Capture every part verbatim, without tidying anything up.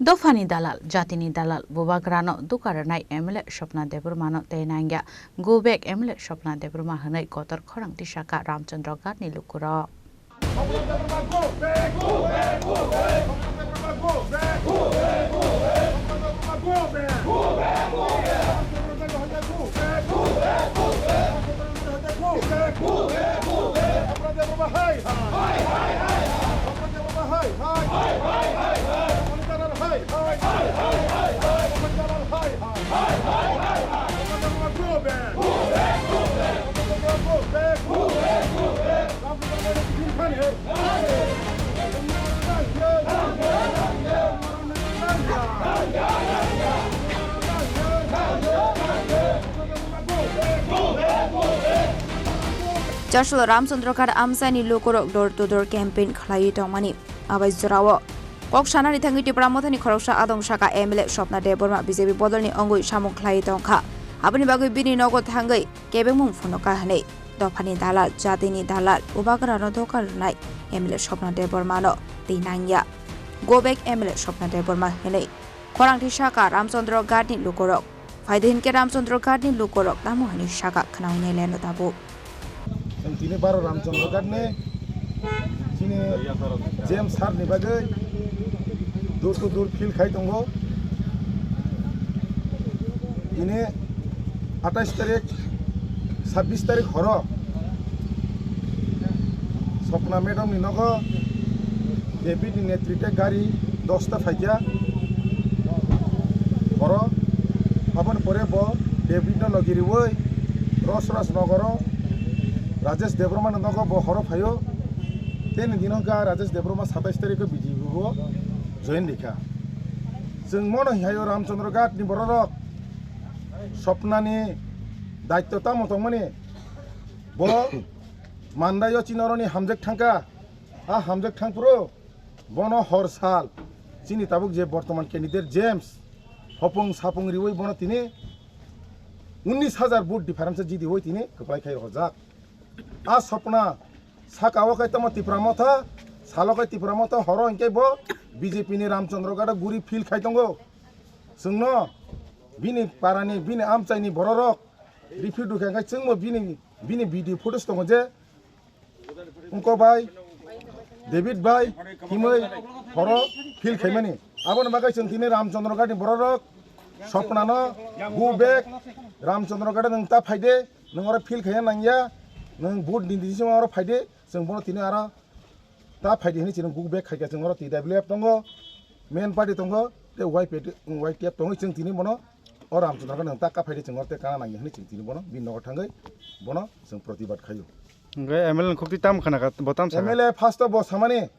Dophani dalal, jatini dalal, bubagrano duka rwnai M L A Swpna Debbarmano tei nangya, go back M L A Swpna Debbarma hwnwi kotor khorang tisaka Ramchandra Ghatni lukurok. Chaslo Ramchandra Ghat amchaini lukurok door to door campaign khlaiwi tongmani. Abai jorao kok sanani thangwi Tipra Mothani khoroksa adong saka M L A Swpna Debbarma B J P bodolni wngwi samung khlaiwi tongkha. Aboni bagwi bini nogo thangwi kebengmung phunuka hwnwi dophani dalal, jatini dalal, bubagrano doka rwnai M L A Swpna Debbarmano tei nangya. Go back M L A Swpna Debbarma hwnwi khorang tisaka Ramchandra Ghatni lukurok. Phaidi hinkhe Ramchandra Ghatni lukurok tamo hwnwi saka khnaui naileno tabuk. Chwng tini baro Ramchandra Ghatni chini James sir ni bagwi door to door field khai tongo. Tini atais tarik, sabbish tarik horo Swpna madam ni nogo David ni netrite gari dosta phaikha horo. Aboni pore bo David no logi riwi Rosras nogoro Rajesh Debbarma ni nogo bo horo phaio. Tei ni dino ga Rajesh Debbarma satais tarikh o B J P bo join rikha. Chwng mono hihaio Ramchandra Ghat ni bororok Swpna ni daityo tamo tongmani bo Mandai o chini oroni hamjak thangkha. A hamjak thangphuru bono hor sal chini tabuk je bortoman candidate James hopung sapung riwi bono tini unnish hajar vote difference jidiwi tini kwplai khai rojak. A Swpna saka o khai tamo Tipra Motha, salo khai Tipra Motha, horo hinkhe bo B J P ni Ramchandra Ghat o guri field khai tongo. Chwngno bini parani, bini amchaini bororok riphi dukha khai chwngbo bini, bini video footage tongo je Wngkok bai, David bai, himwi horo field khaimani. Aboni bagwi chwng tini Ramchandra Ghat ni bororok Swpna no go back Ramchandra Ghat nwng ta phaide, nwng oro field khaina nangya, nwng vote ni disima oro phaide, chwng bono tini aro ta phaide hwnwi chwng go back khaikha chwng oro T W F tongo. Main party tongo, tei Y P T, Y T F tongo, chwng tini bono o Ramchandra Ghat nwng ta kaphai di chwng oro tei kana nangya hwnwi chwng tini bono bini nogo thangwi bono chwng protibad khaio. Hwnkhe M L A ni khukti tam khna kha, bo tam sakha? M L A first o bo samani,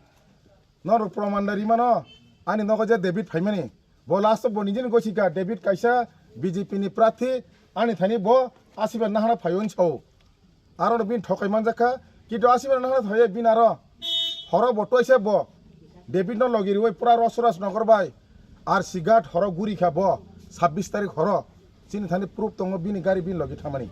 norok proman da rimano, ani nogo je David phaimani, bo last o bo nijini gosi kha, David kaisa B J P ni prarthi, ani thani bo asiba nahana phaio hwnwi sao. Aro no bini thokai manjak kha, kintu asiba nahana thoye bini aro horo bo toise bo David no logi riwi pura Rosras nogor bai R C Ghat horo guri kha bo sabbish tarik horo chini thani proof tongo bini gari bini logi thamani.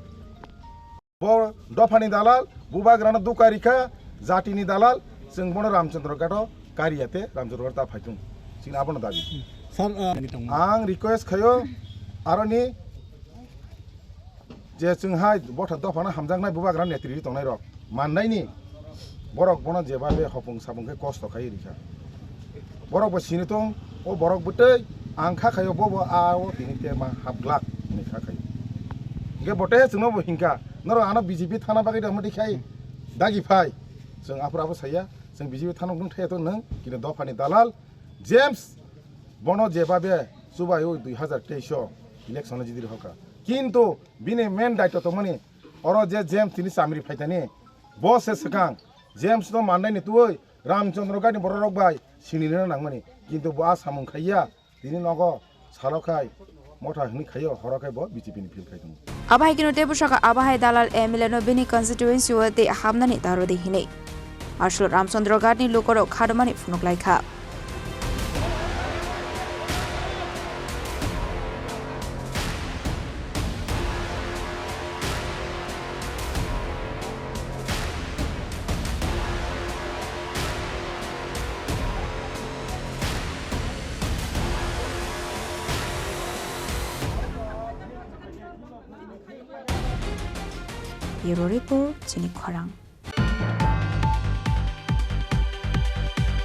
Bo dophani dalal, bubagrano duka rikha, jatini dalal, chwng bono Ramchandra Ghat o kariya te Ramchandra Ghat ta phaitung. Chini abono dabi. Sir, uh, ang request khayo aroni je chwng hai botha dophano hamjaknai bubagra netri tongnai rok mannaini borok bono jeba be hopung sapung khe kosto khai rikha. Borok bo sini tong, o borok bwtwi ang kha khayo bo bo a o tini te ma hap glak hwnwi kha khayo. Hwnkhe bo te chwngno bo hinkha norok ano B J P thana bagwi da mudi khai dagi phai chwng aphuru abo saya chwng B J P thana nung thaya to nung kini dophani dalal James bono jeba be chubai o dui hazar teis o election o jidi rokha. Kintu bini main daityo tongmani oro je James tini chamri phaitani bo se swkang James no mannaini twi Ramchandra Ghat ni bororok bai sinina nangmani. Kintu bo a samung khaiya tini nogo salo khai motha hwnwi khaio horo khai bo B J P ni field khai tongo. Abo hai kheno teibo sakha, abo hai dalal M L A no bini constituency o tei hamnani daro di hinwi. Aswk Ramchandra Ghat ni lukurok kharmani phunuk lai kha. Bureau Report, Chini Khorang.